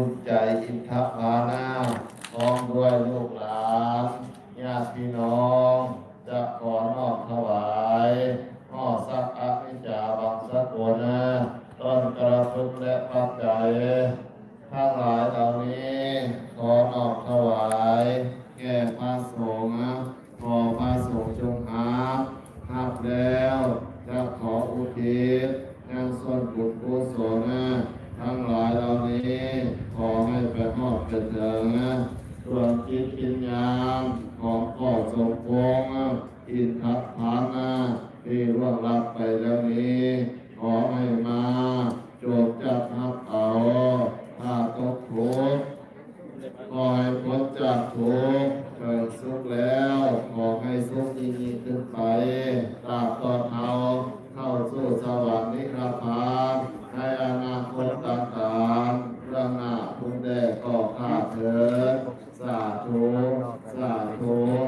ບຸນໃຈອິນທະພາລາ ພ້ອມດ້ວຍລູກຫຼານ ຍາດພີ່ນ້ອງ ຈະຂໍນ້ອມຖວາຍ ຫໍ້ສັກອະນິດຈາບັງສະກຸນ ຕົ້ນກະລະພຶກ ແລະ ປັດໄຈ ທັງຫຼາຍເຫຼົ່ານີ້ ຂໍນ້ອມຖວາຍແກ່ພະສົງ ຂໍພະສົງຈົ່ງຮັບ ຮັບແລ້ວຈະຂໍອຸທິດຍັງສ່ວນບຸນກຸສົນ ທັງຫຼາຍເຫຼົ່ານີ້ ຂໍໃຫ້ໄປຮອດໄປເຖິງ ດວງຈິດວິນຍານຂອງພໍ່ສົມພົງ ອິນທະພັນ ທີ່ລ່ວງລັບໄປແລ້ວຕອນນີ້ ຂໍໃຫ້ມາໂຈບຈັບຮັບເອົາ ຖ້າຕົກທຸກ ຂໍໃຫ້ພົ້ນຈາກທຸກ ເຖິງສຸກແລ້ວ ຂໍໃຫ້ສຸກຍິ່ງໆຂຶ້ນໄປ ຕາບຕໍ່ເທົ່າເຂົ້າສູ່ສະຫວັນນິລະພານ ໃນອະນາຄົດຕ່າງໆ ເບື້ອງໜ້າພຸ້ນແດ່ກໍຂ້າເທີນ ສາທຸ ສາທຸ